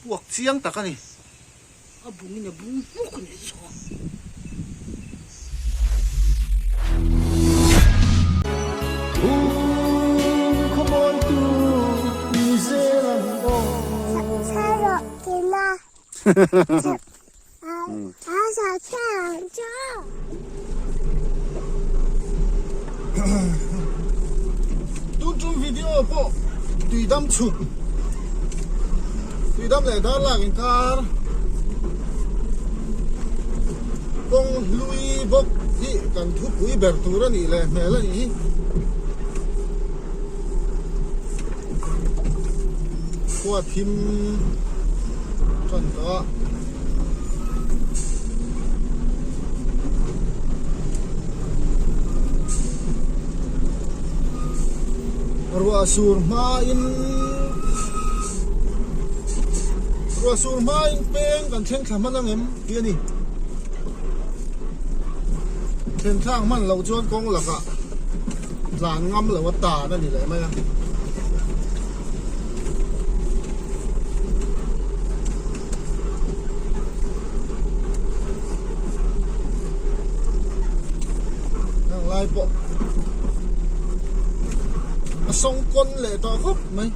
Puak chiang tak a ni. A bungin a bung hmuk a nih chu. Tun tum video pawh tuidam chhuk tuidam leh dar lak inkar kawng hlui bawk hi kan thupui ber tur a nih leh hmel a nih hi. Khua thim tan tawh a. Ruah sur hmain ruah sur hmain peng kan thleng thla hman ang em tih a ni. Thlen thlak hman loh chuan kawng lakah tlan ngam lo a tan a ni leh mai a. Heng lai pawh a sawng kawn leh tawh khawp mai.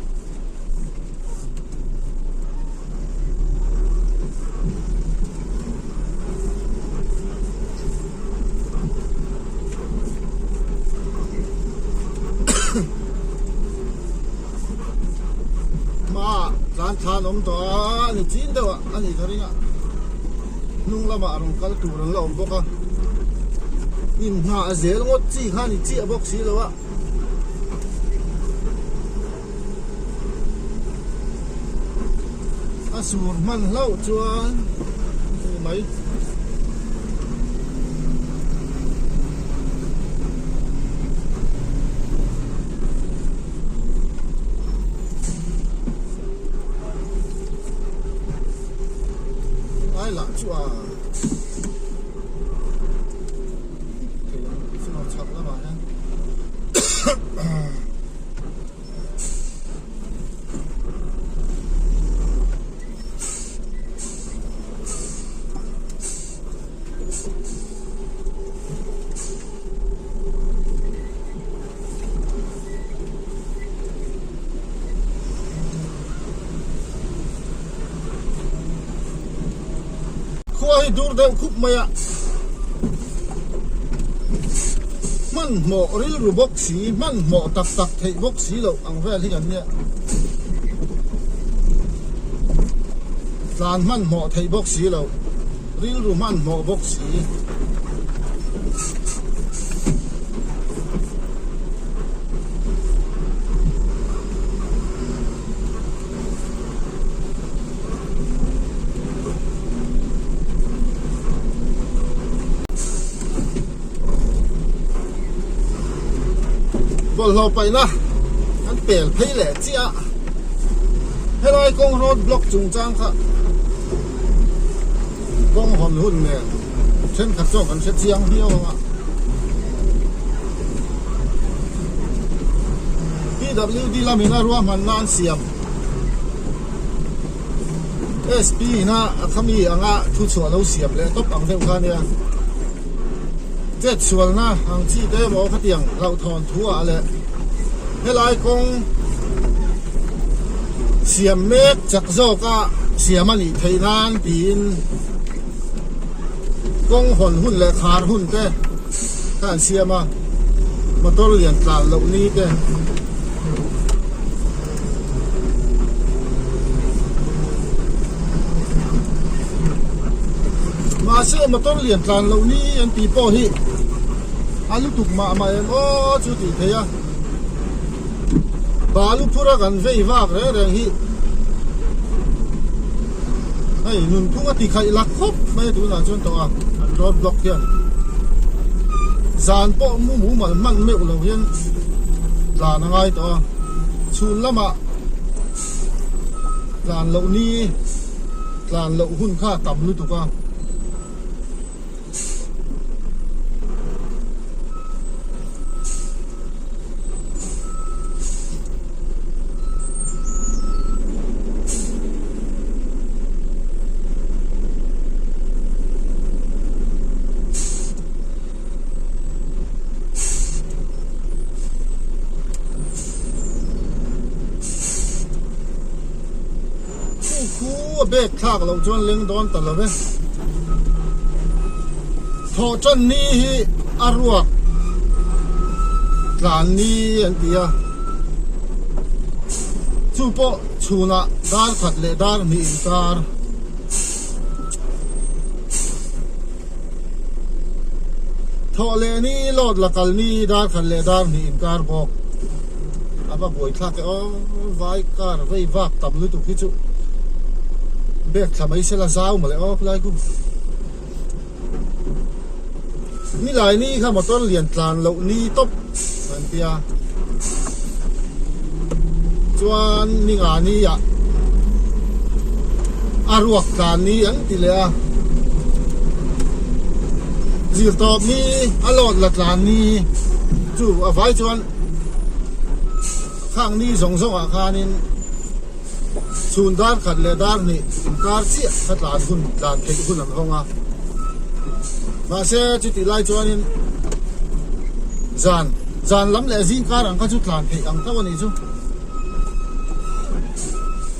Hmaah tlan thlan awm tawh a, a ni chin deuh a, a nih ka ring a, hnung lamah a rawn kal tur an la awm bawk a, inhnah zel ngawt chi kha a ni chiah bawk si lo a. A sur hman hlauh chuan a ni mai. Ai lah chu a thei ang chu chhak lamah hian. Khua hi dur deuh khup mai a, hmanhmawh rilru bawk si, hmanhmawh tak tak theih bawk si loh ang vel hi kan nia. Tlan hmanhmawh theih bawk si loh, rilru hmanhmawh bawk si. Bawlhhlawh paihna an pel phei leh chiah a, helai kawng road block chungchang kha kawng hawn hun nen thenkhat zawk an hre chiang viau ang a. PWD lamin a ruahmanna an siam. SP ina a khami anga thu chhuah lo siam leh tawp ang deuh kha nia. Chet sualna ang chi te emaw khatiang hlauhthawn thu ah leh helai kawng siam mek chak zawka siam a nih theih nan tiin kawng hawn hun leh khar hun te kha an siam a, motor lian tlan loh ni te. Mahse motor lian tlan loh ni an tih pawh hi a lutuk mah mah em aw chu tih theih a, balu phura kan vei vak reng reng hi hei nunphung a ti khaih lak khawp mai a tunah chuan tawh a an road block hian zan pawh mu mumal hman meuh lo hian tlan a ngai tawh a chhun lamah tlan loh ni tlan loh hun kha a tam lutuk a. Khu a bag thlak loh chuan leng dawn ta lo e. Thawh tan ni hi a ruak tlan ni an ti a. Chu pawh chhunah dar khat leh dar hnih inkar. Thawh leh ni lawt la kal ni dar khat leh dar hnih inkar bawk. A va buai thlak e aw vai car vei vak tam lutuk hi chu bag thla mai sela zau mawle aw khulai khu. Nilai ni kha motor lian tlan loh ni tawp an tia chuan ni nga ni ah a ruak tlan ni an ti leh a zir tawp ni a lawt la tlan ni chu a vai chuan khang ni zawng zawng ah khanin. Chhun dar khat leh dar hnih inkar chiah kha tlan hun tlan theih hun an hawng a. Mahse chutih lai chuanin zan zan lam leh zingkar ang kha chu tlan theih ang tho a nih chu.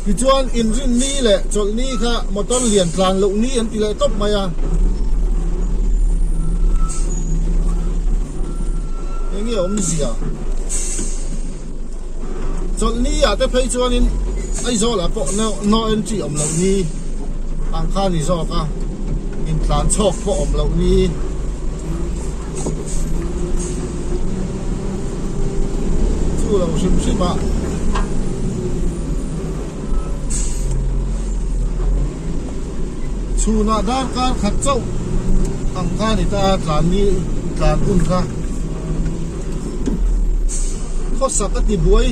Tichuan inrin ni leh chawlh ni kha motor lian tlan loh ni an ti leh tawp mai a. Enge awmzia? Chawlhni ah te phei chuanin Aizawl ah pawh no entry awm loh ni ang kha a ni zawk a, intlan chhawk pawh awm loh ni. Chu lo hrim hrim ah chhunah darkar khat chauh ang kha a ni ta a, tlan ni tlan hun kha. Khawsak a ti buai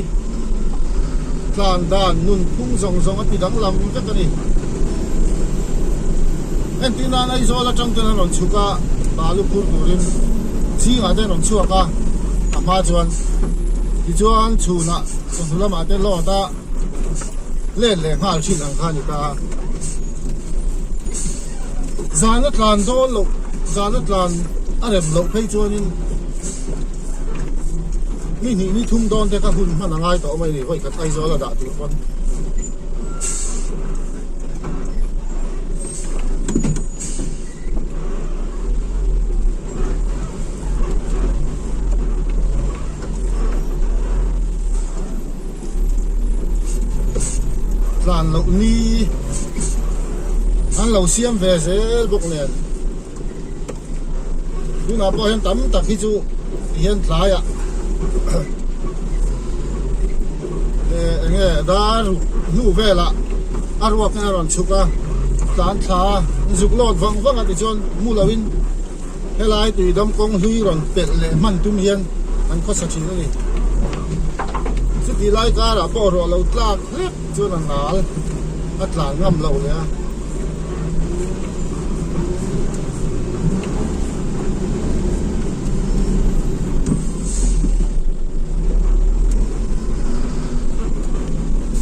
tlan dan nun phung zawng zawng a ti danglam vek a ni. Entir nan Aizawl atang chuan an rawn chhuk a, balu phur turin zingah te an rawn chhuak a, a hma chuan tichuan chhunah chawhnu lamah te load a let leh nghal thin ang kha a ni ta a. Zana tlan dawn loh, zana tlan a rem loh phei chuanin ni hnih ni thum dawn te kha hun hman a ngai tawh mai a ni, vawi khat Aizawl a dah tur pawn. Tlan loh ni an lo siam ve zel bawk nen tunah pawh hian tam tak hi chu tihian tlaiah eng nge dar hnu velah a ruak in a rawn chhuk a tlan thla a zuk lawt vang vang a tichuan mu loin Helai tuidam kawng hlui rawn pelh leh hman tum hian an khawsa thin a ni. Chutih lai karah pawh ruah lo tlak hlek chuan a ngal a tlan ngam lo leh a.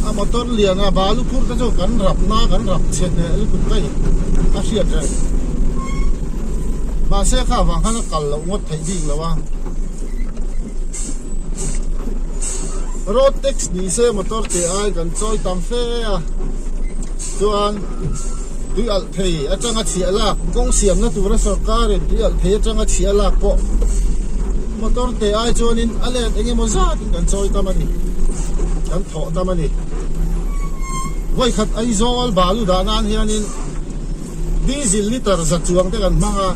A motor lian a balu phur te chu kan rap na kan rap chhe hneh lutuk daih a hriat reng. Mahse kha vang khan a kal loh ngawt theih bik lo a. Road tax ni se motor te ai kan chawi tam fe a. Chuan tui alh thei atanga chhiah lak kawng siamna tura sorkarin tui alh thei atanga chhiah lak pawh motor te ai chuanin a let eng emaw zatin kan chawi tam a ni. Kan thawh tam a ni. Vawikhat Aizawl balu dah nan hianin Diesel liter za chuang te kan hmang a.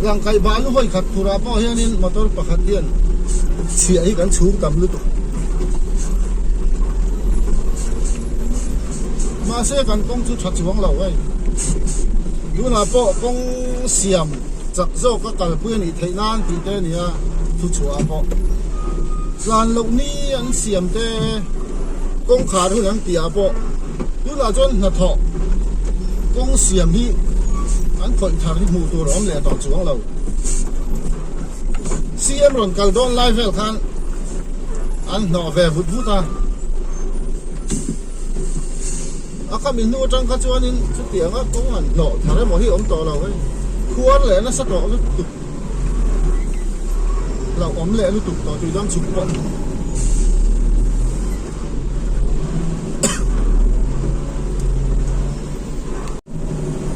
Langkaih balu vawi khat phurah pawh hianin motor pakhat hian chhiah hi kan chhung tam lutuk. Mahse kan kawng chu tha chuang lo hei. Tunah pawh kawng siam chak zawk a kalpui a nih theih nan tih te a ni a thuchhuah ah pawh. Tlan loh ni an siam te. Kawngkhar hun an tih ah pawh tunah chuan hnathawh kawng siam hi an khawih thar hi hmuh tur a awm leh tawh chuang lo. CM rawn kal dawn lai vel khan an hnawh ve vut vut a. A khami hnu atang kha chuanin chutianga kawng an hnawh thar emaw hi a awm tawh lo hei. Khuar leh nasa tawh lutuk. Hlauhawm leh lutuk tawh tui dang chhuk pawh.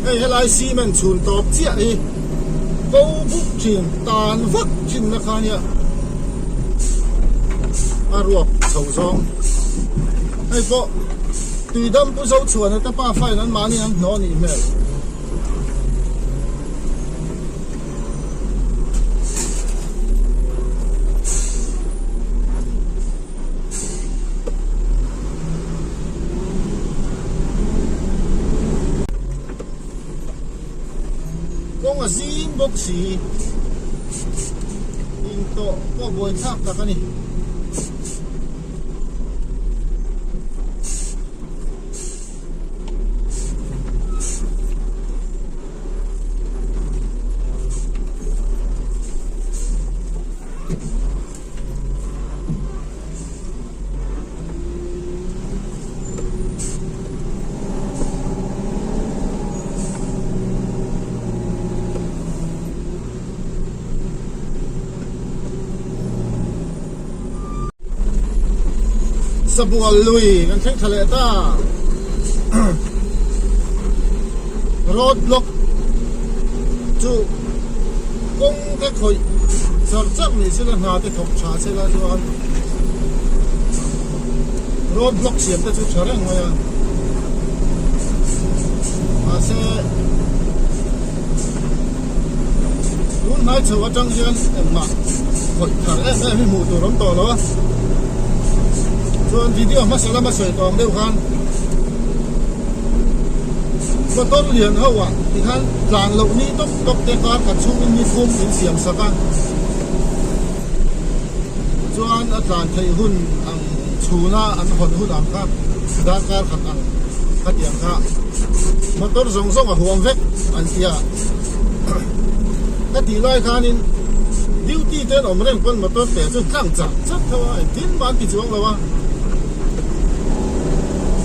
Hei helai cement chhun tawp chiah hi ko buk thin tan vak thin na kha nia a ruak chho zawng. Hei pawh tuidam pu zo chhuan ata pa fine an mahni an hnawh anih hmel. Kawng a zim bawk si in tawh pawh buai thlak tak a ni. Sabual lui kan thleng thla leh ta road block chu kawng te khawih char char ni sela hna te thawk tha sela chuan road block siam te chu tha reng mai a mahse tun hnai chho atang hian engmah khawih thar em em hi hmuh tur awm tawh lo a chuan video hmasa lama sawi tawng deuh khan motor lian ho ah tikhan tlan loh ni tawp tawp te kar khat chhungin ni thum in siam sak a chuan a tlan theih hun ang chhuna an hawn hun ang kha darkar khat ang khatiang kha motor zawng zawng a huam vek an ti a ka tih lai khanin duty te an awm reng pawn motor te chu tlang chak chak tho a engtin mah an ti chuang lo a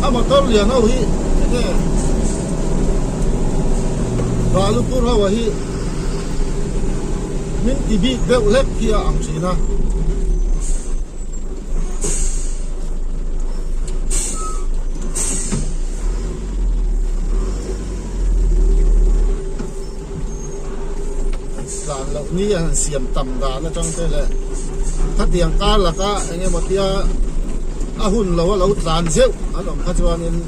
a motor lian ho hi enge Balupur ho ah hi min ti bik deuh hlek hi a ang thin a. Tlan loh ni a han siam tam dan atang te leh khatiang kar laka eng emaw tia a hun lo a lo tlan zeuh an awm kha chuanin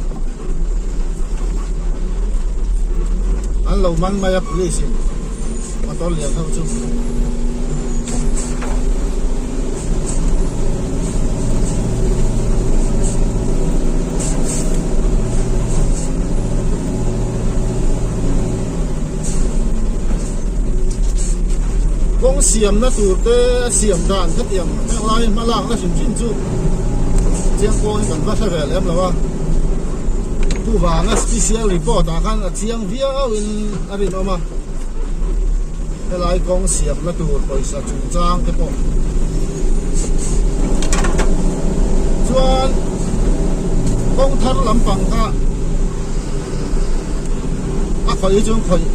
an lo man mai a police in motor lian ho chu. Kawng siamna tur te a siam dan khatiang heng lai hma lakna hrim hrim chu chiang pawh hi kan va hre ve lem lo a chuvanga special report ah khan a chiang viau in a rinawm a helai kawng siamna tur pawisa chungchang te pawh chuan kawng thar lampang kha a khawih hi chuan khawih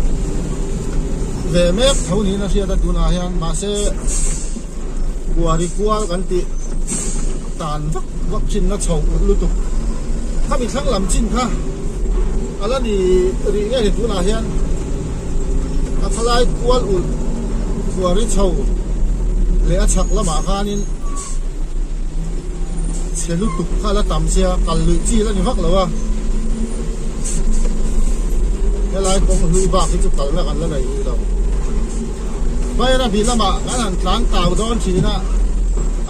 ve mek tho niin a hriat a tunah hian mahse kuari kual kan tih tan vak vak thin a chho ulh lutuk khami thlang lam chin kha a la ni rih nge ni tunah hian a khalai kual ulh kuari chho leh a chhak lamah khanin chhe lutuk kha la tam sia kal luih chi la ni vak lo a helai kawng hlui bak hi chu kalna kan la nei rih lo Bairabi lamah kan han tlan tau dawn thin a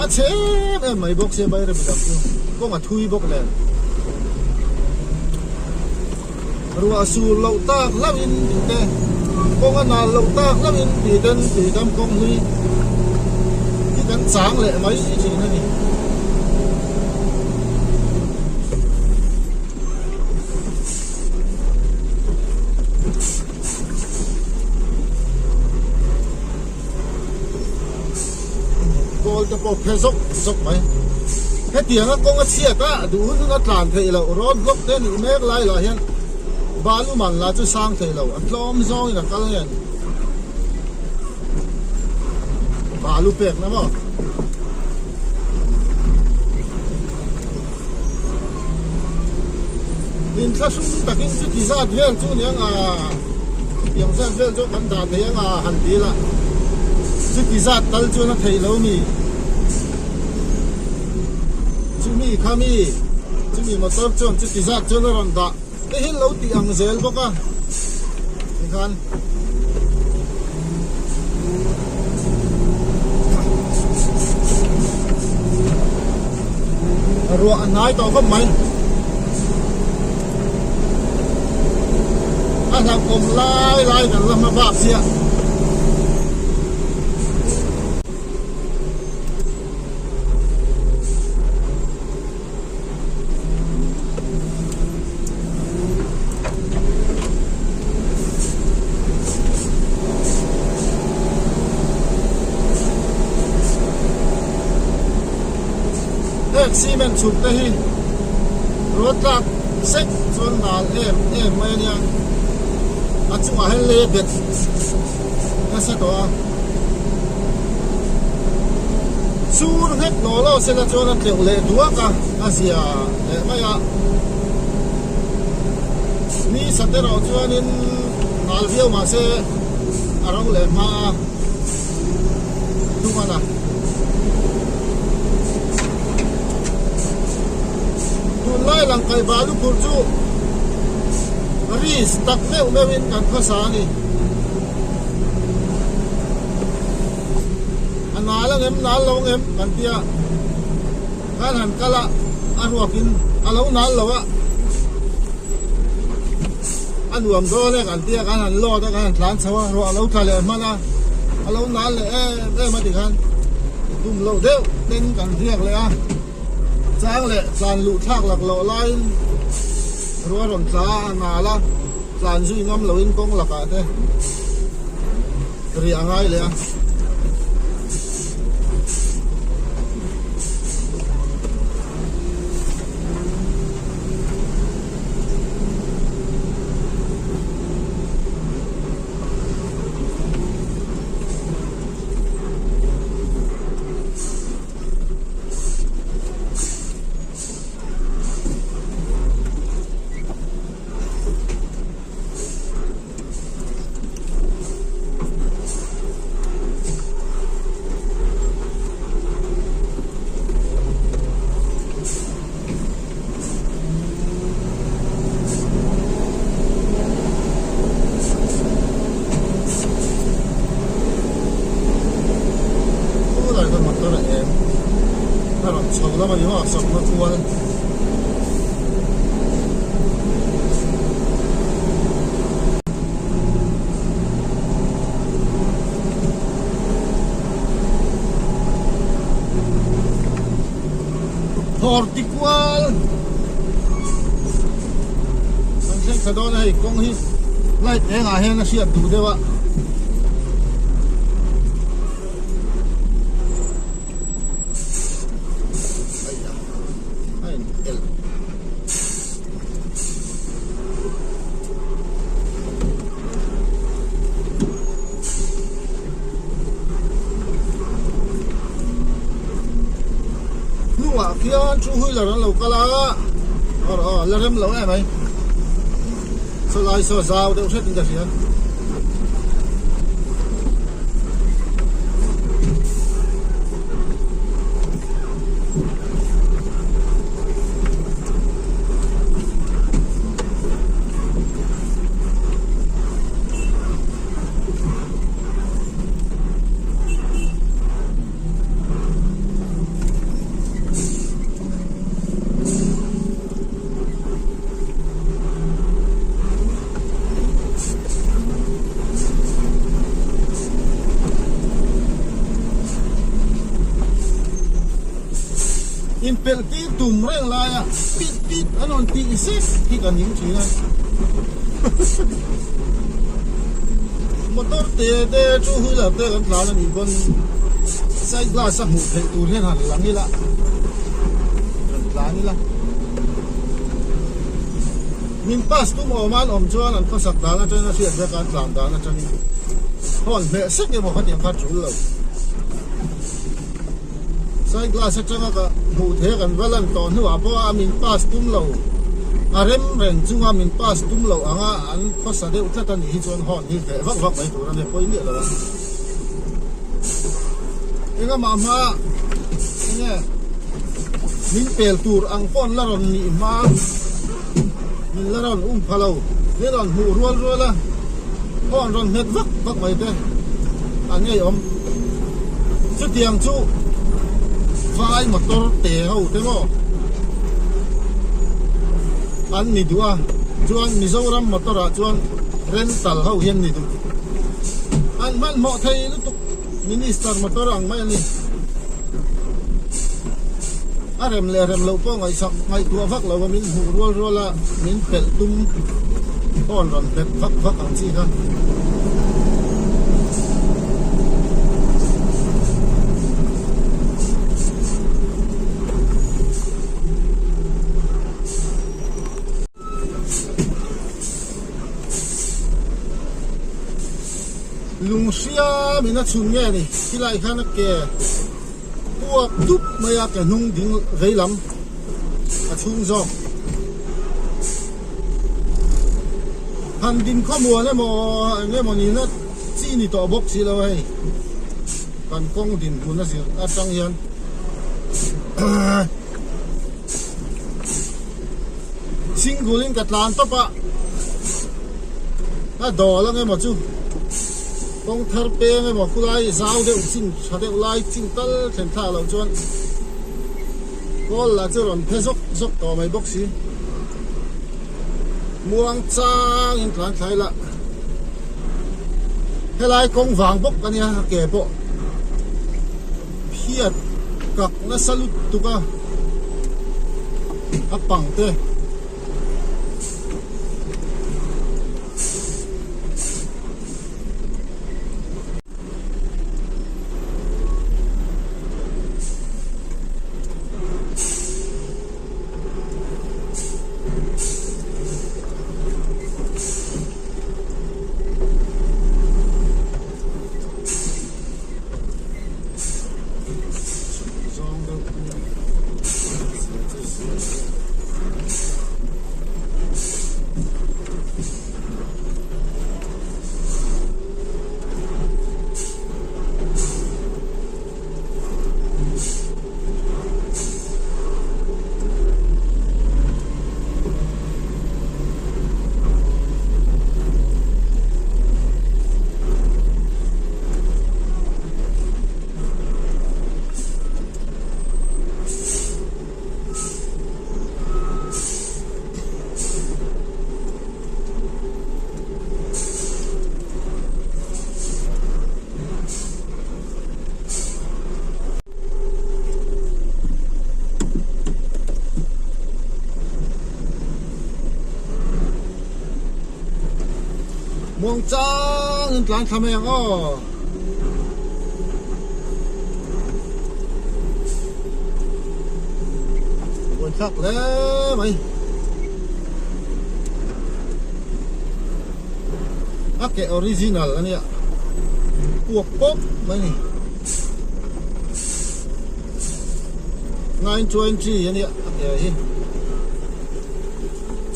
a chhe em em mai bawk sia Bairabi lam chu kawng a thui bawk nen ruah sur loh tak hlauh in tih te kawng a nal loh tak hlauh in tih ten tui dam kawng hlui hi kan chang leh mai thin a ni. Kawl te pawh phe zawk zawk mai. Hetianga kawng a chhiat a, duh hun hun a tlan theih loh road block te nih mek lai lah hian balu man lah chu sang thei lo, a tlawm zawngin a kal nge ni. Balu pek na maw? Inthlahrung takin chuti zat vel chu niang a. Tiang zat vel chu kan dah thei anga han ti ila, chuti zat tal chuan a theih lo mi? Chumi kha mi, chumi motor chuan chuti zat chuan a rawn dah te hi lo tih ang zel bawk a tikhan. Ruah a hnai tawh khawp mai. A hlauhawm lai lai kan la hma bak chiah. Heng cement chhuk te hi road tlak sek chuan nal em em mai a nia, a chungah hian lei a bet nasa tawh a, sur nghet law law sela chuan a tleuh leh duak a, a zia leh mai a, ni sat erawh chuanin nal viau mahse a ro leh hma a. Hnung a na. Tunlai langkaih balu phurh chu risk tak meuh meuhin kan khawsa a ni. A nal ang em nal lo ang em kan tia kan han kal a, a ruakin a lo nal lo a, a nuam dawn e kan tia kan han load a kan han tlan chho a, ruah a lo tla leh hman a, a lo nal leh em em a tikhan tum loh deuh ten kan riak leh a, chang leh tlan luh thlak lak loh laiin ruah rawn tla a, a nal a, tlan zui ngam loin kawng lakah te riah a ngai leh a. Tunah hian motor a eng a rawn chho lam a ni maw sawmna kual. Horticual kan thleng thla dawn a hei kawng hi light eng ah hian a hriat duh deuh a. A in elh. Hnungah khian two wheeler an lo kal a, aw aw la rem lo em mai. Saw lai saw zau deuh hret in ka hria. Inpelh tir tum reng laia pit pit an rawn tih zet hi ka ning thin a. Motor te te two wheeler te kan tlan a nih pawn side glass a hmuh theih tur hian han lang ila rawn tlan ila. Min pass tum awm a an awm chuan an khawsak dan atangin a hriat vek a an tlan dan atangin hawn hmeh sek emaw kha tiang kha a tul lo. Side glass atanga ka hmuh theih a kan va lan tawh hnuah pawh a min pass tum lo. A rem reng chunga min pass tum loh anga an khawsa deuh tlat a nih hi chuan horn hi hmeh vak vak mai tur a nia pawi miah lo a. Engamah hma enge min pel tur ang pawh an la rawn nih hma min la rawn um pha lo min rawn hmuh rual rual a horn rawn hmet vak vak mai te an ngeiawm. Chutiang chu vai motor te ho te maw an ni duh a, chuan Mizoram motor ah chuan rental ho hi an ni duh. An hmanhmawh thei lutuk minister motor ang mai a ni. A rem leh rem loh pawh ngaihsak ngaihtuah vak lo a min hmuh rual rual a min pelh tum horn rawn bet vak vak ang chi kha. Lung hriam in a chhun nge ni khilai khan a ke Puak dup mai a ke hnung ding vei lam a chhung zawk. Han din khawmuan emaw eng emaw nihna chi ni tawh bawk si lo hei kan kawng dinhmun a zir atang hian single in ka tlan tawp a a dawl ang emaw chu. Kawng thar peng emaw khulai zau deuh chin tha deuh lai chin tal thlen thlak loh chuan kawl lah chu rawn phe zawk zawk tawh mai bawk si. Muang changin tlan thlai lah helai kawng vang bawk a nia a ke pawh phiat kak nasa lutuk a a pang te. Muang chang in tlan thla mai ang aw. Buai thlak hle mai. A ke original a nia puak pawp mai ni. 920 a nia a ke hi.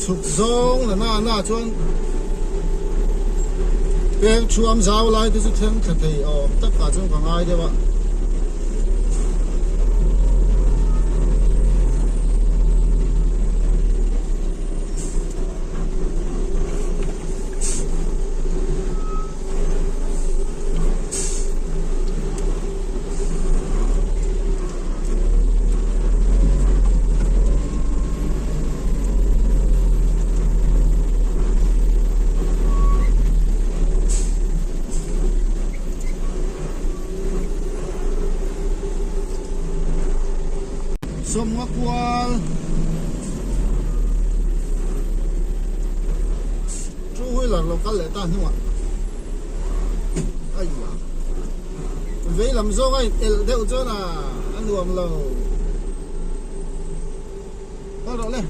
Chhuk zawng la na na chuan peng thuam zau lai te chu thleng thla thei awm tak ah chuan ka ngai deuh a. Sawmnga kual two wheeler lo kal leh ta hnungah aiah vei lam zawng a in elh deuh chuan a a nuam lo kal rawh le.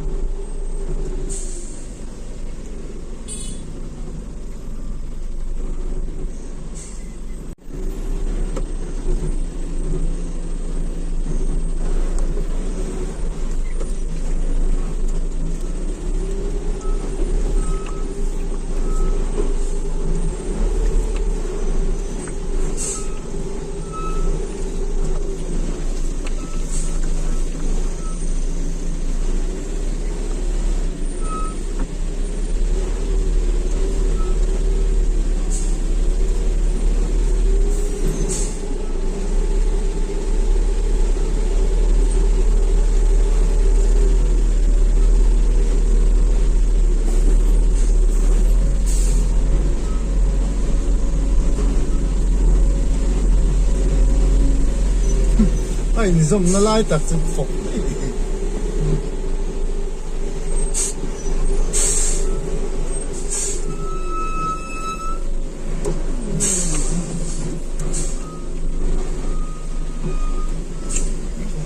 inzawmna lai tak chu fawk mai ni.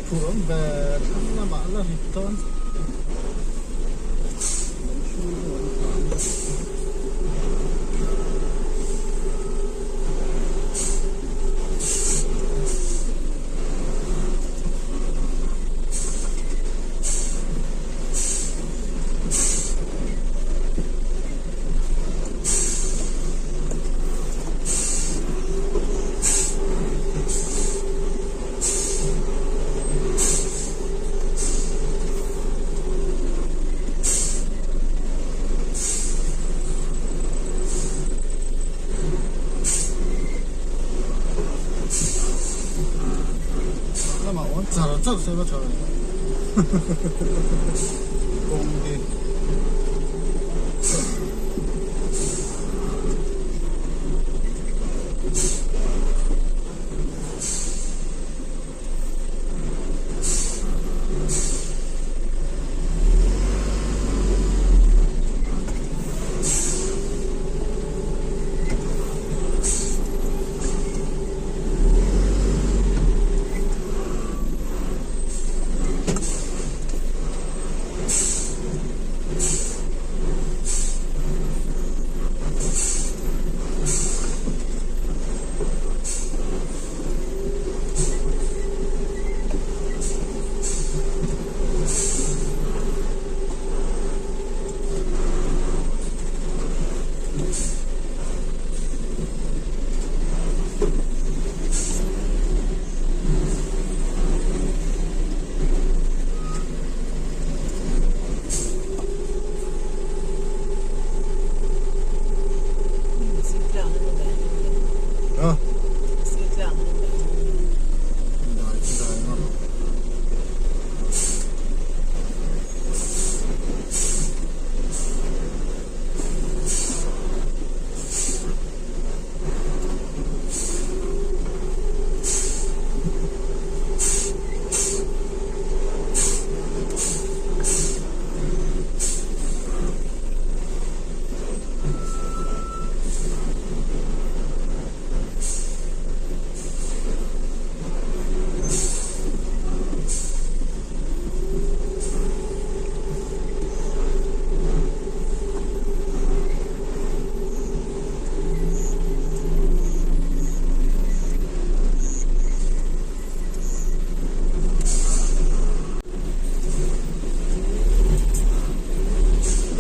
Phur awm ve thlang lamah la rit dawn. Lamah awn char char se va tha ve kawng hi.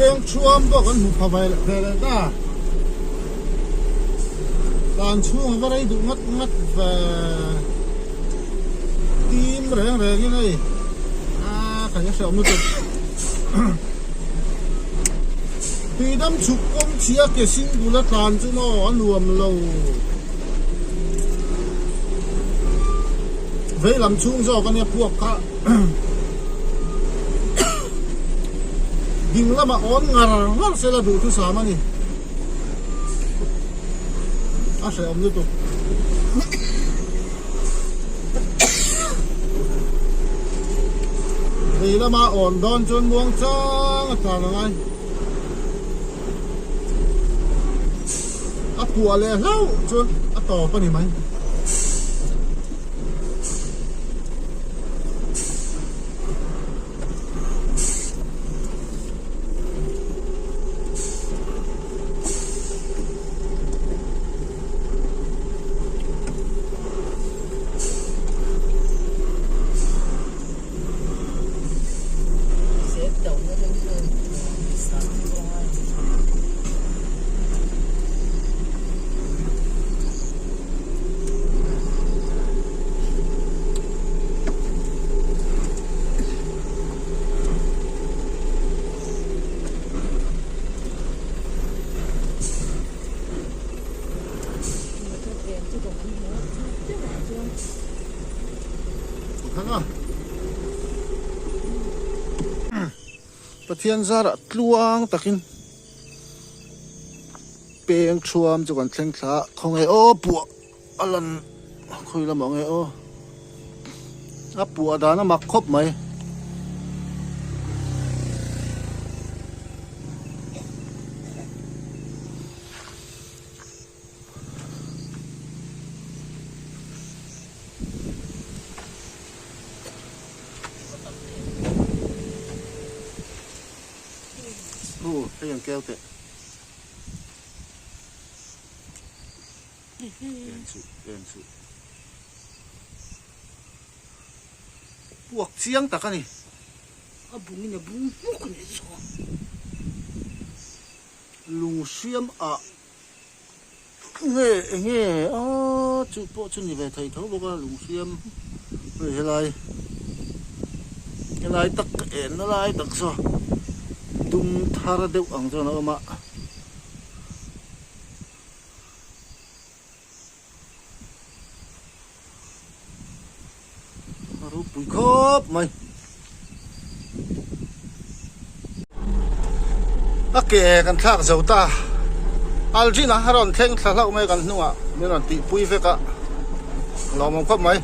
Peng thuam pawh kan hmu pha ve leh ta. Tlan chhung a va rei duh ngat ngat ve. Tim reng reng in hei a ka hre hreh awm lutuk. Tuidam chhuk kawng chhia ke single a tlan chu maw a nuam lo. Vei lam chhung zawk ania puak kha ding lamah awn ngar ngar sela duhthusam a ni. A hrehawm lutuk. Vei lama awn dawn chuan muang chang a tlan a ngai. A puah leh hlauh chuan a tawp a ni mai. Pathian zarah tluang takin peng thuam chu kan thleng thla a khawnge aw puah a lan khawi lamah nge aw. A puah dan a mak khawp mai. Hu hei an keu teh. En suh en suh. Puak chiang tak a ni. A bung in a bung hmuk a ni chuan. Lung hriam ah nge enge a chu pawh chu ni ve thei tho bawk a lung hriam hei helai helai tak ka en na lai tak saw dum thar deuh ang chuan a awm a. A ropui khawp mai. A ke kan thlak zo ta. Aldrin a rawn thleng thla hlauh mai kan hnungah min rawn tihpui vek a. Lawmawm khawp mai.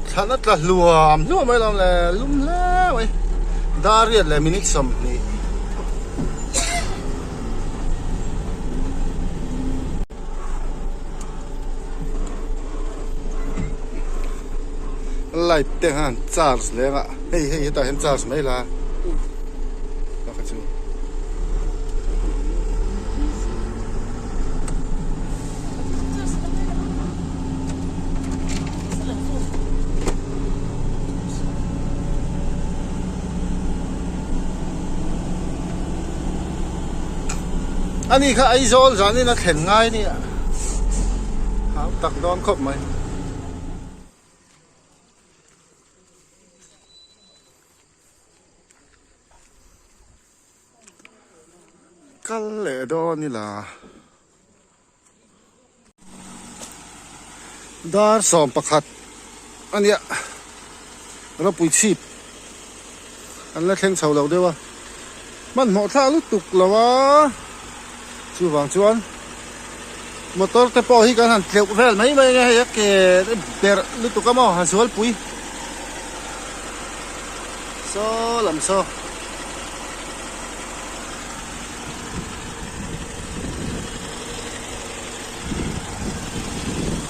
Thlan a tla hluam hluam mai lawm le lum hle mai. Dar riat leh minute 20. Light te khan charge leng a hei hei hetah hian charge mai la a chu. Ani kha Aizawl zanin a thlen ngai nia hau tak dawn khawp mai. Kal leh dawn ila. Dar 11 a nia ropui chhip an la thleng chho lo deuh a hmanhmawh thlak lutuk lo a chuvang chuan motor te pawh hi kan han tleuh vel mai mai ania hei a ke berh lutuk a maw a zualpui saw lam saw.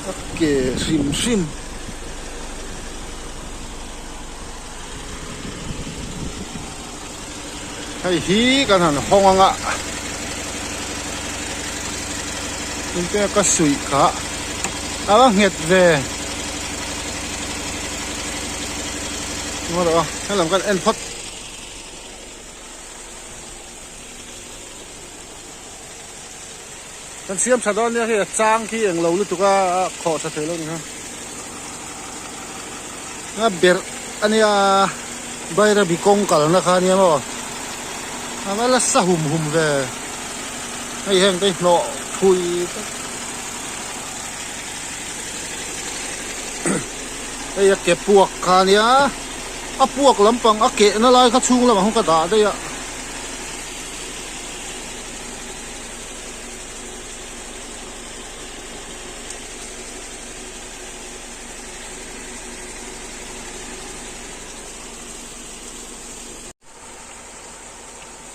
A ke hrim hrim. Hei hi kan han hawng ang a. Engte ka suih kha a va nghet ve. Helam kan en phawt. Kan siam tha dawn nia khi a chang khi englo lutuk a khawh tha thei lo ni kha. A berh ania Bairabi kawng kalna kha ania maw a va la sa hum hum ve hei heng te hi hnawh phui vek hei a ke puak kha ania. A puak lampang a kehna lai kha chhung lamah khan ka dah daih a.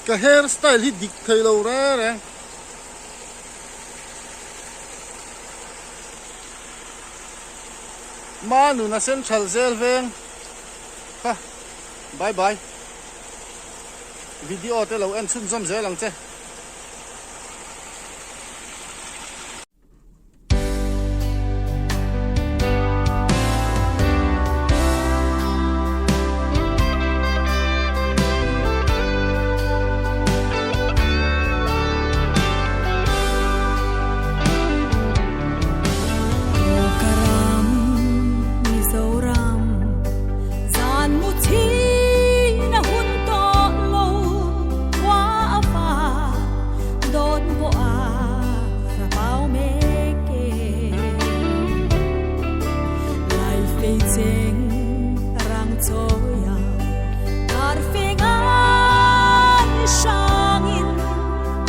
Ka hair style hi dik thei lo reng reng. Manuna Central zel veng kha bye bye video te lo en chhunzawm zel ang che.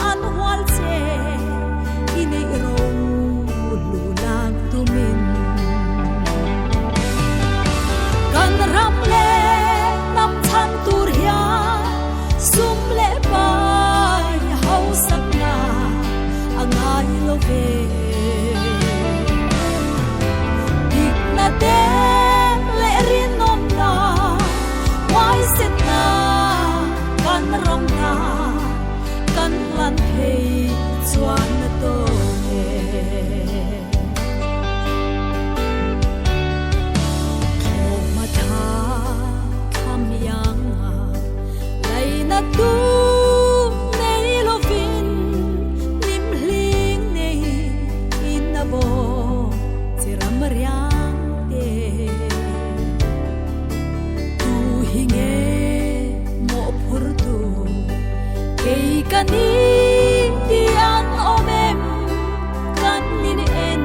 An hual che i neih ro lu lak tum e. lo ve. Dikna te leh rinawmna huaisenna kan ram hna kan hlan thei chuan a tawk e. Thlawhhma tha thlam iang a laina tu nei lovin hlim hling nei in a bawk che ram riang te. Tu hi nge mawhphur tu kei ka ni ti an awm em kan in en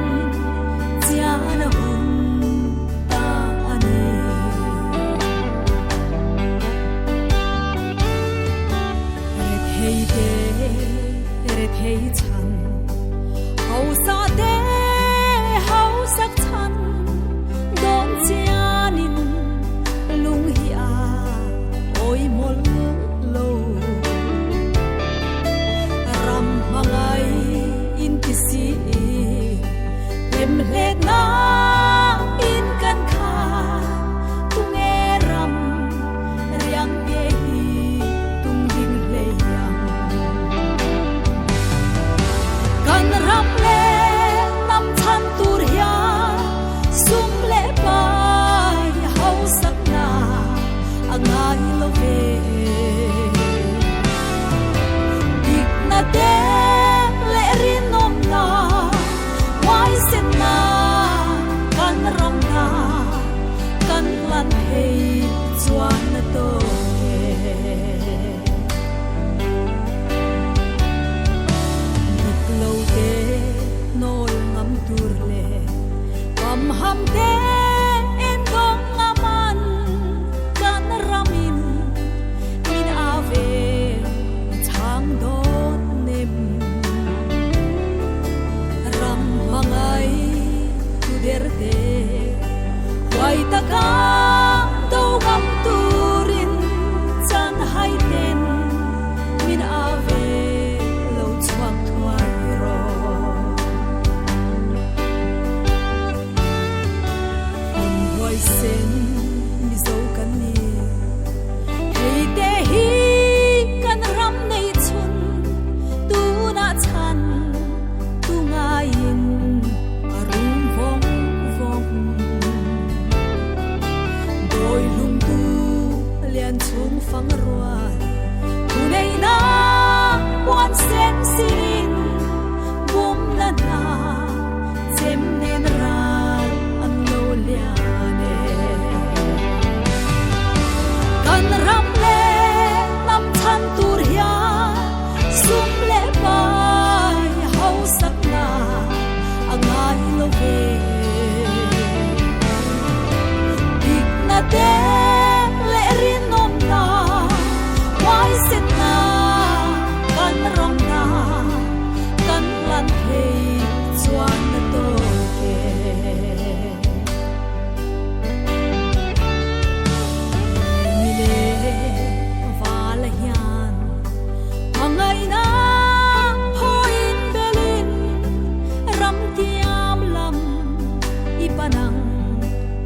chian a hun ta a ni. Rethei te rethei chhan hausa te hausak chhan dawn chianin lung hi a awi mawlh lo. Ram hmangai in ti si hlemhletna in kan khat tunge ram riang te hi tung ding hlei ang. Kan ram leh hnam chhan tur hian sum leh pai hausakna a ngai lo ve. Dikna te leh rinawmna huaisenna kan ram hna kan hlan thei chuan a tawk e. Dik lo te hnawl ngam tur leh pamham te en dawng ngam an kan ramin min a ve chhang dawt nem. Ram hmangai tu der te huai taka do ngam turin chan hai ten min a ve lo chhuak thuai rawh. Min huaisen Mizo kan ni. Hei te hi kan ram nei chhun tunah chhan tu ngaiin a rum vawng vawng. Dawi hlumtu lian chhung fang rual thu neihna puan sen sin bumna hna chem nen ral an lo lian e. Kan ram leh hnam chhan tur hian sum leh pai hausakna a ngai lo ve. Dikna te leh rinawmna huaisenna kan ram hna kan hlan thei chuan a tawk e. Mi leh vala hian hmangaihna phawiin belin ram tiam lam i panang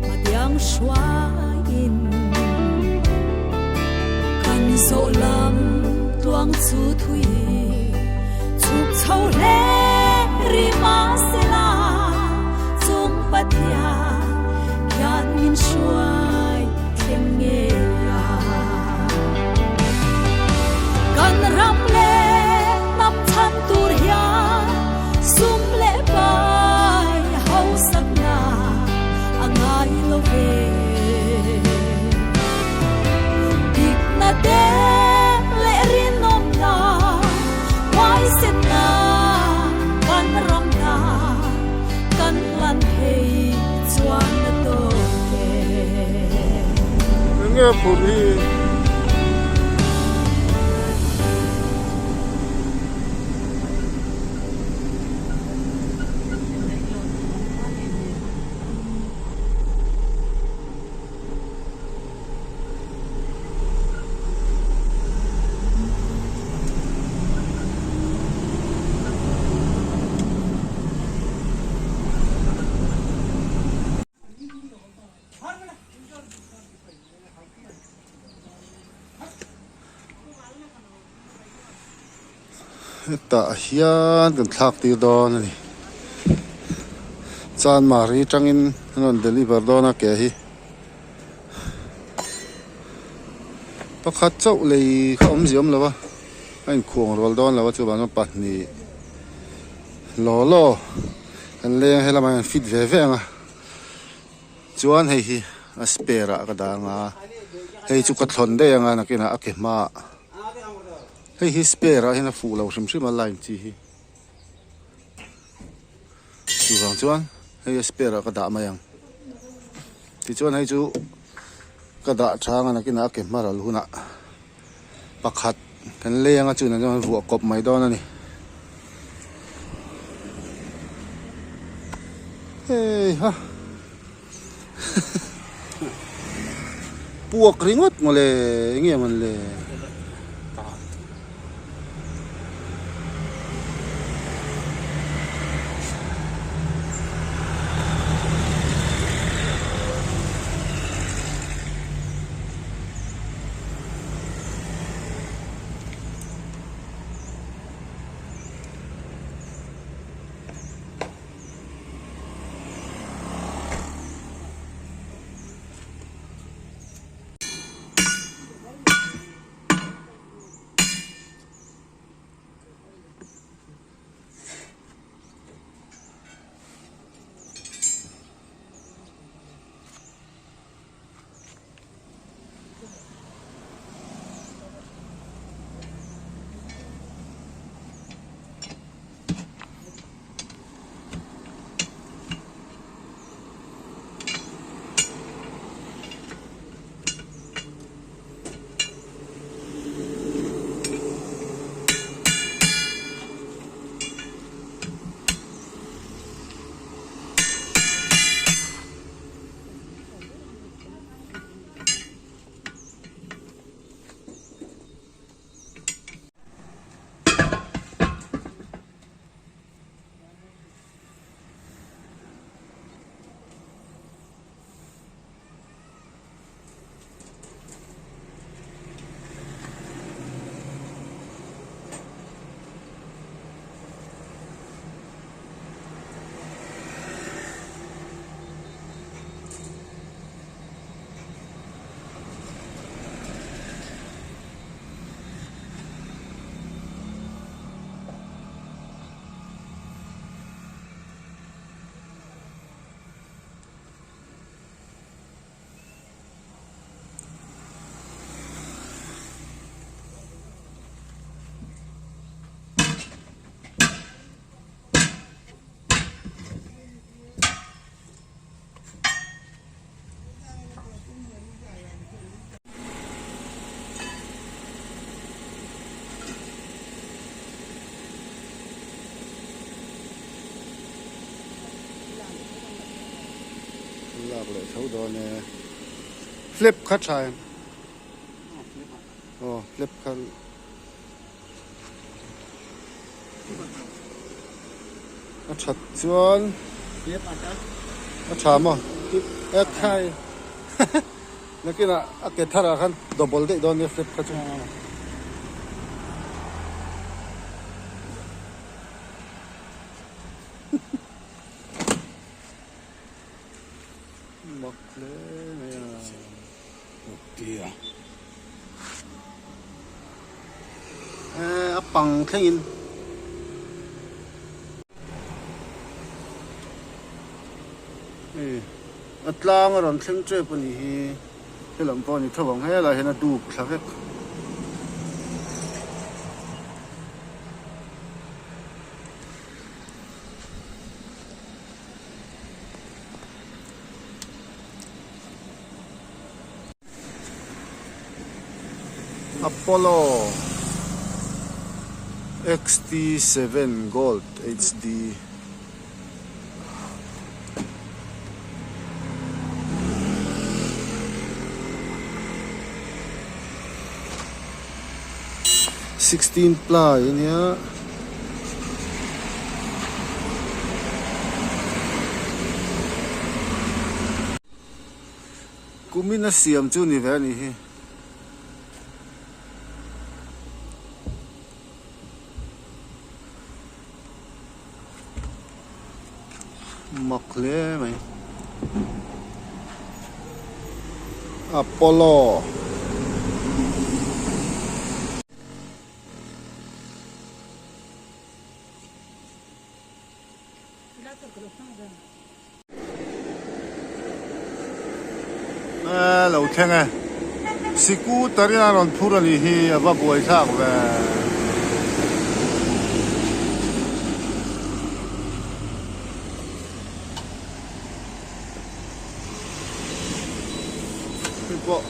hmatiang hruaiin kan zawh lam tluang chu thui chhuk chho hle ri mahsela chung Pathian khian min hruai thleng ngei a. Kan ram leh hnam chhan tur hian sum leh pai hausakna a ngai lo ve. Dikna te leh rinawmna huaisenna kan ram hna kan hlan thei chuan a tawk e. Enge phurh hi? Hetah hian kan thlak tir dawn a ni. Chanmari tangin an rawn deliver dawn a ke hi. Pakhat chauh lei kha awmzia awm lo a, a inkhuang rual dawn lo a chuvang chuan pahnih law law kan leng a helamah hian fit ve ve ang a. Chuan hei hi a spare ah ka dah ang a, hei chu ka thlawn daih ang a nakinah a ke hmaah. Hei hi spare ah hian a fuh lo hrim hrim a line chi hi. Chuvang chuan hei a spare ah ka dah mai ang. Tichuan hei chu ka dah chang a nakinah a ke hma ral hunah pakhat kan lei anga chunah chuan vuah kawp mai dawn a ni. Hei ha Puak ringawt mawle enge man le. Lak leh tho dawn e. Flip kha tha em? Aw flip kha. A that chuan a tha maw? E khai nakinah a ke tharah khan double daih dawn nia flip kha chu. Mak hle mai a. Tia. A pang thlengin. A tlang a rawn thleng tep a nih hi. Helam pawh a ni tho ang helaiah hian a dup thla vek. Apollo XT7 Gold HD. 16 ply a nia. Kumin a siam chu ni ve a nih hi. hle mai. Apollo. Lo thleng e. Scooter in a rawn phur a nih hi a va buai thlak ve. Hei pawh.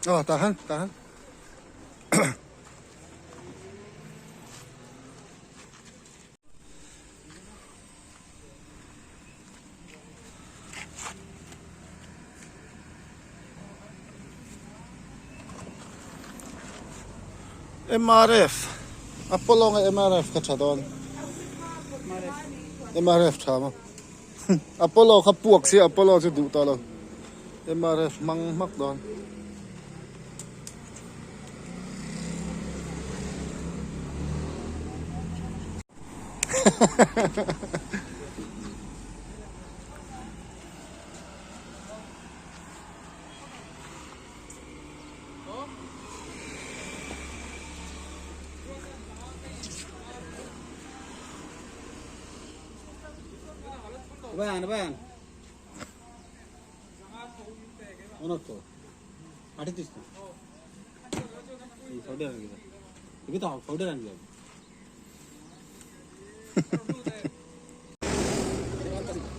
Aw tah han tah han. MRF Apollo nge MRF kha tha dawn MRF tha maw Apollo kha puak sia Apollo chu duh tawh lo MRF hmang hmak dawn.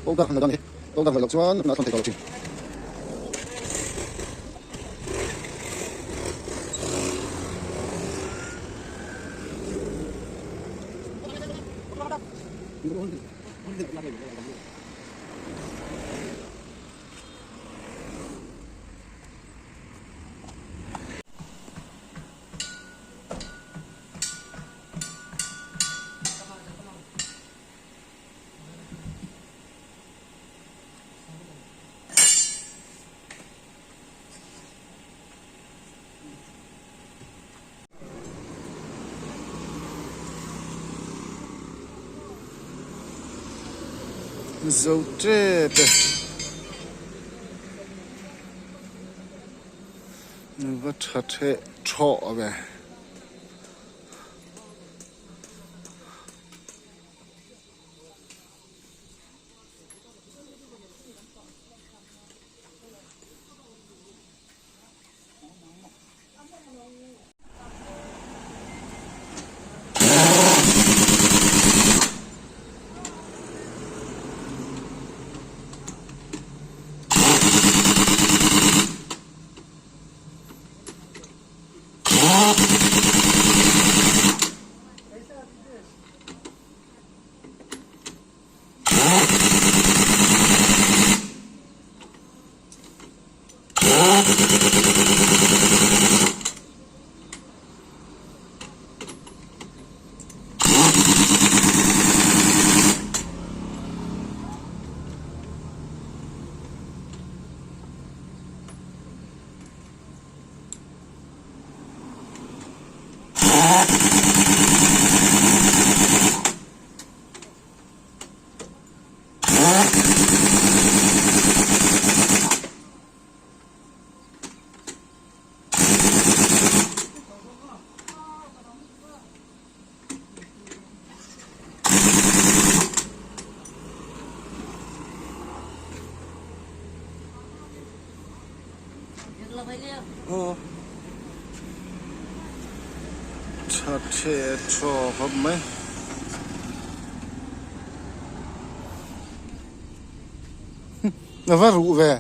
Powder han la dawn a ni. Powder hlawih loh chuan a thawn thei tawh lo thin. Zo tep e. Va tha theh thawh ve. Tha the thaw khawp mai. A va ruh ve.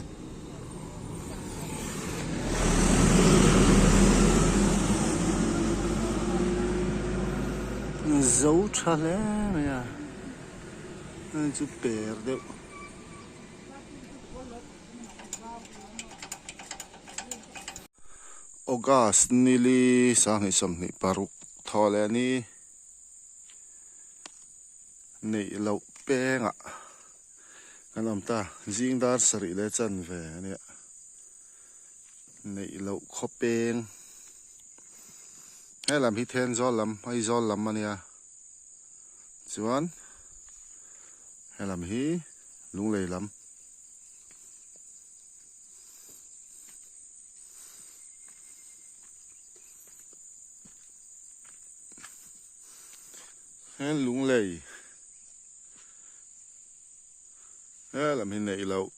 Zo tha hle mai a hei chu per deuh. August nili 26 thaw leh ni neih loh pengah. Kan awm ta, zing dar sarih leh chanve a nia. Neih loh khaw peng. He lam hi Thenzawl lam, Aizawl lam a nia. Chuan he lam hi Lunglei lam. He Lunglei. He lam hi neih loh.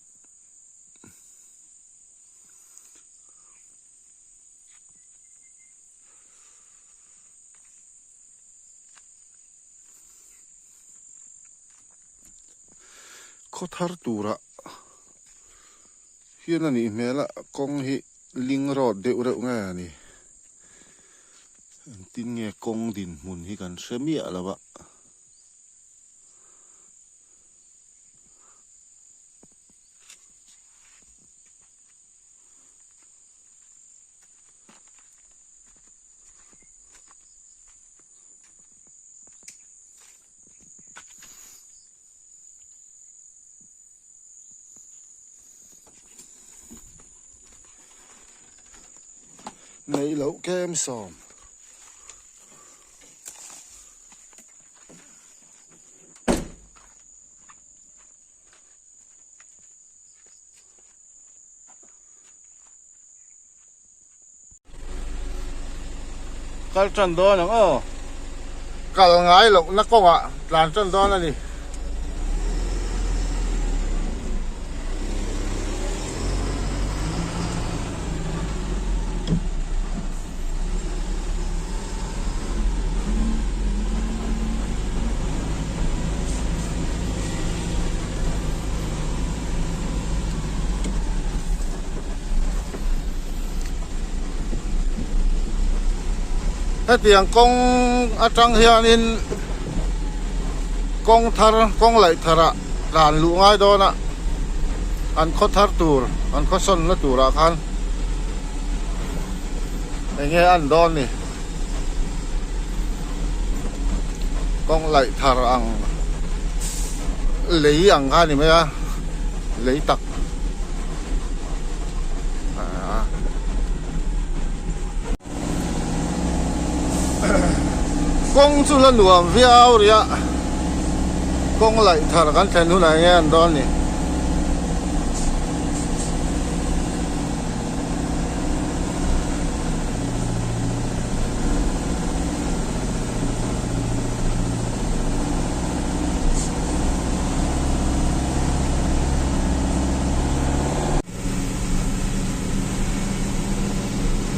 Khaw thar turah hian a nih hmel a kawng hi ling road deuh reuh nge a ni. Engtin nge kawng dinhmun hi kan hre miah lo a. Neih loh kem sawm. Kal tan dawn ang aw. Kal ngai loh na kawngah tlan tan dawn a ni. Hetiang kawng atang hianin kawng thar kawng laih tharah tlan luh ngai dawn a an khaw thar tur an khaw sawnna turah khan eng nge an dawn ni kawng laih thar ang lei ang kha a ni mai a lei tak Kawng chu la nuam viau rih a, kawng laih thar kan thlen hunah enge an dawn ni.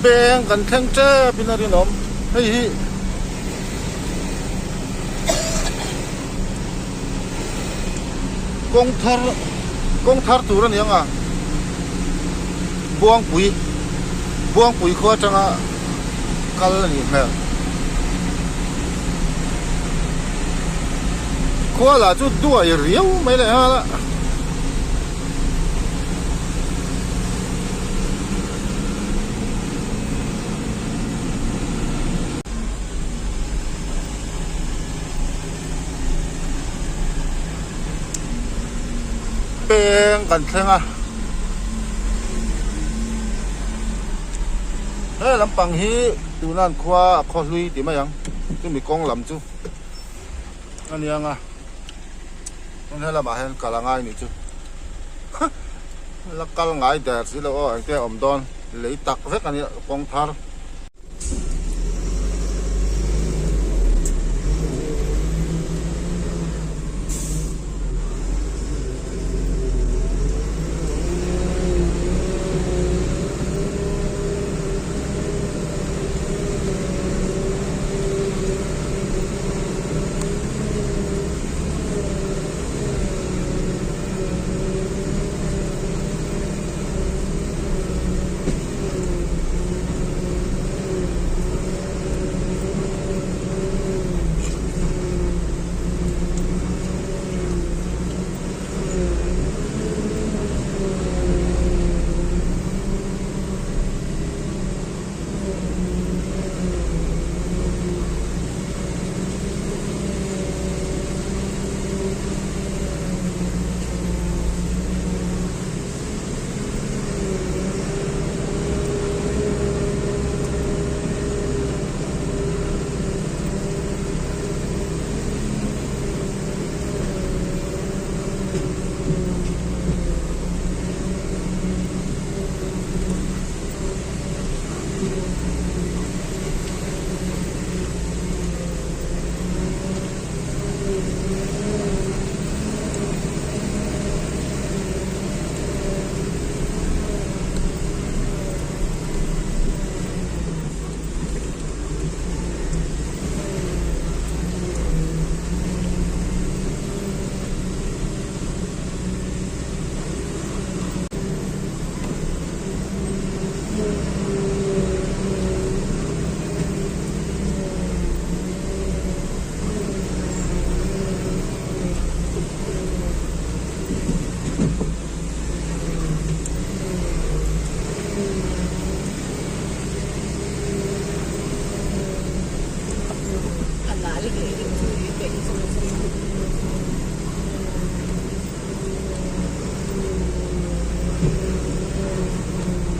Peng kan thleng tep in a rinawm hei hi kawng thar kawng thar tur a ni ang a Buangpui Buangpui khua atanga kal a nih hmel khua lah chu duai riau mai leh nghal a. Peng kan thleng a he lampang hi tuna an khua a khaw hlui tih mai ang chumi kawng lam chu a ni ang a. Chuan he lamah hian kal a ngai nih chu la kal ngai der si lo aw engte a awm dawn lei tak vek a nia kawng thar.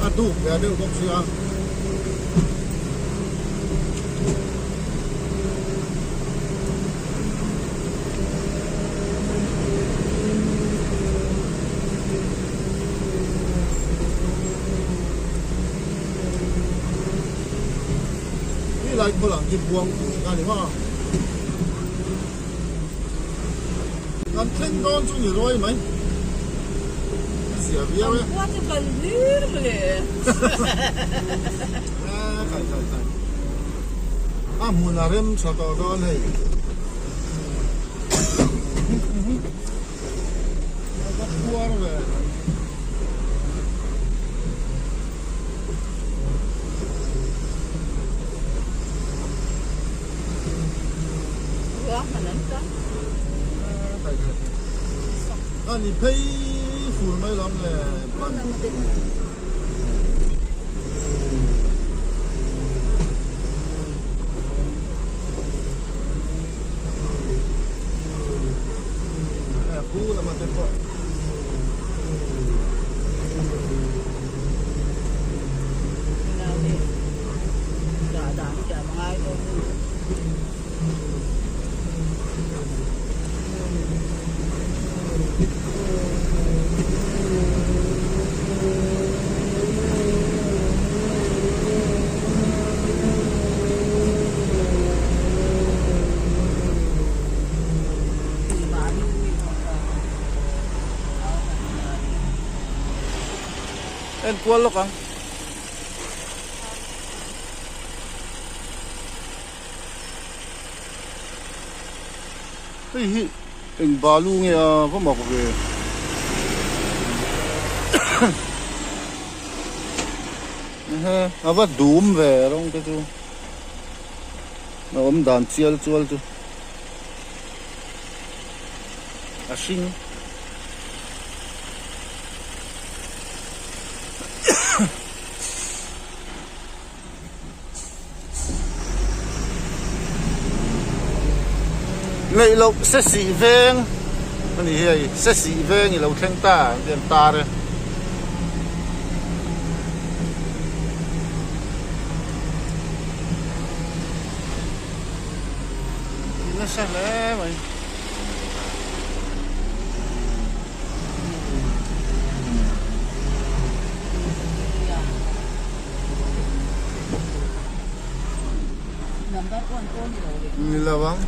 A duk ve deuh bawk sia. Ti lai khaw lang hi buang tur kha ni maw? Kan thleng dawn chu ni ruai mai. A zia viau e. Kan khua chu kan hlir mawle. A khai khai khai. A hmun a rem tha tawh dawn hei. A va khuar ve. A ni phei fur mai lam le ban. Pu lama te pawh. En kual lawk ang. Hei hi eng balu nge a va mak ve. A va dum ve rawng te chu. A awm dan chial chual chu. A hring. Neih loh se sih veng a ni hei se sih veng i lo thleng ta ang tih an tar e. Nasa hle mai. Ni lo ang.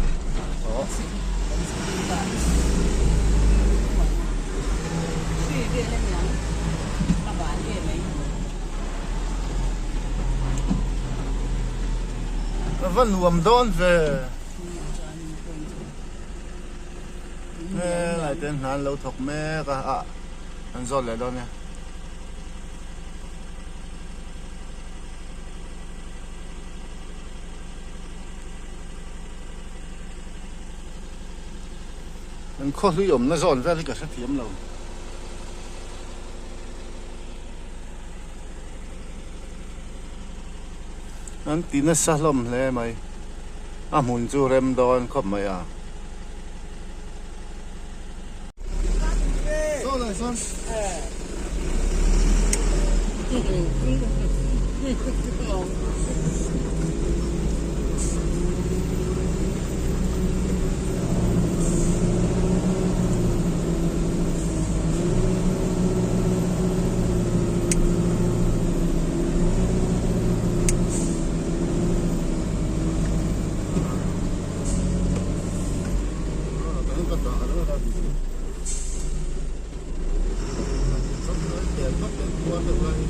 A va nuam dawn ve. Helai te hna an lo thawk mek a ah an zawt leh dawn nia. An khaw hlui awmna zawn vel hi ka hrethiam lo. An ti nasa hlawm hle mai. A hmun chu rem dawn khawp mai a. khuar deuh lai hi.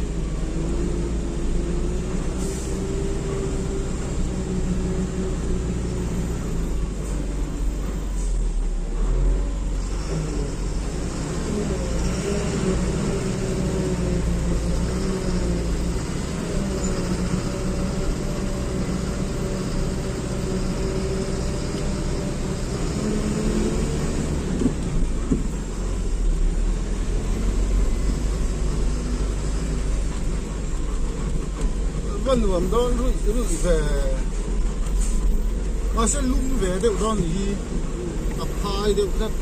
Va nuam dawn ruih ruih ve mahse lum ve deuh dawn ni hi a phai deuh tlat.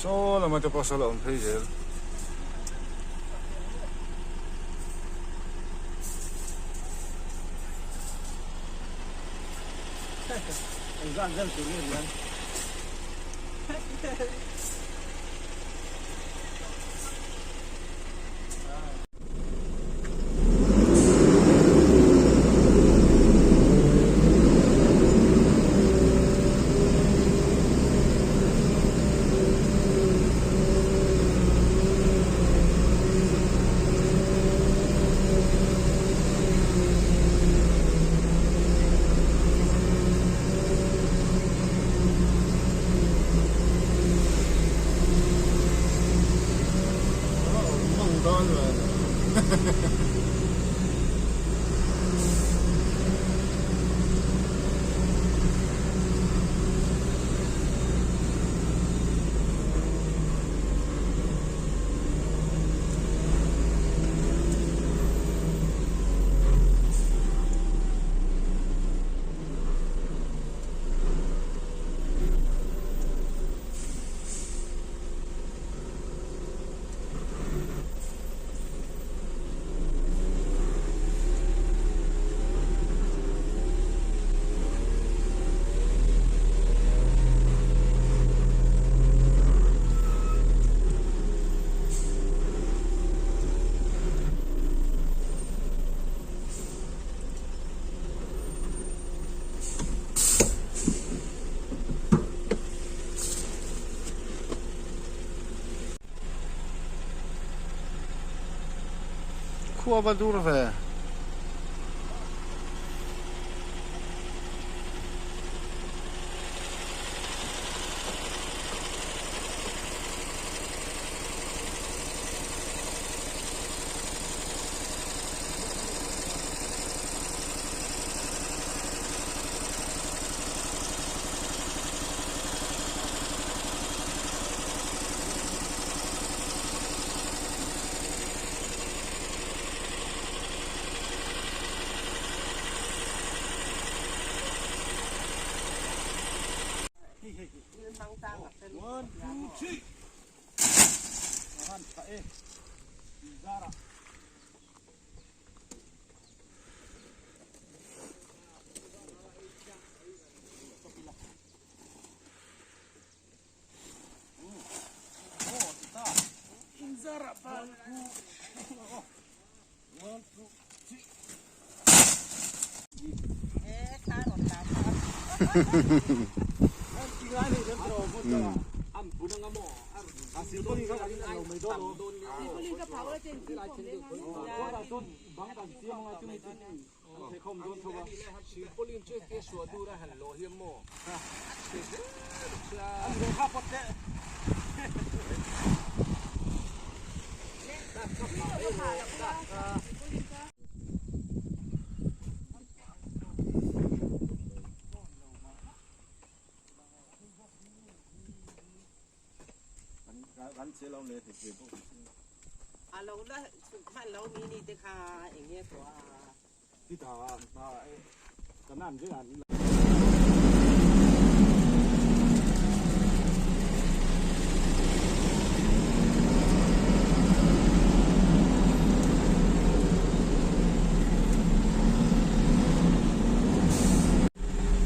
Saw lama te pawh saw la awm phei zel. Khua va dur ve.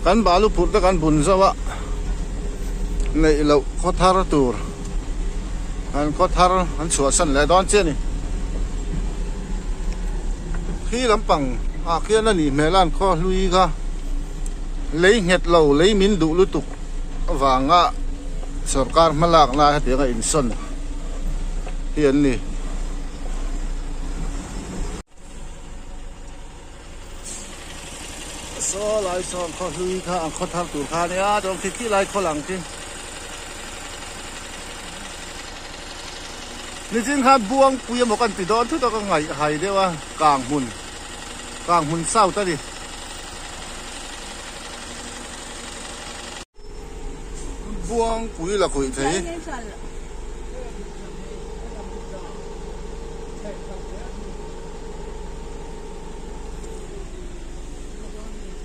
Kan balu phurh te kan bun zauh a, neih loh khaw thar tur an khaw thar an chhuahsan leh dawn chiah a ni. Khi lampang ah khian a nih hmel a an khaw hlui kha lei nghet lo lei min duh lutuk avanga sorkar hma lakna hetiang a insawn hi an ni. Saw lai sawn khaw hlui kha an khaw thar tur kha a nia chuan khi khi lai khaw lang khi nichin khan buangpui emaw kan ti dawn thut a ka ngaih hai deuh a kang hmun kang hmun south a ni. Buangpui la khawih thei.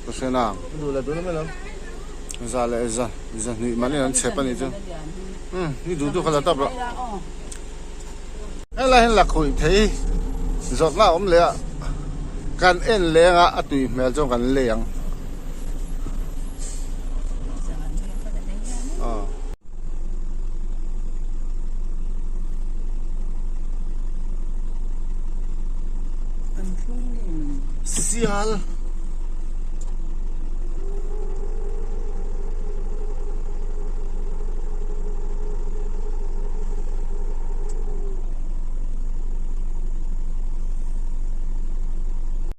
Ka hre nang. Za leh za za hnih man in an chep a nih chu. Umm i duh duh kha la tap rawh. Helai hian la khawih thei zawrhna a awm leh a kan en leng a a tui hmel chuan kan lei ang. Sial.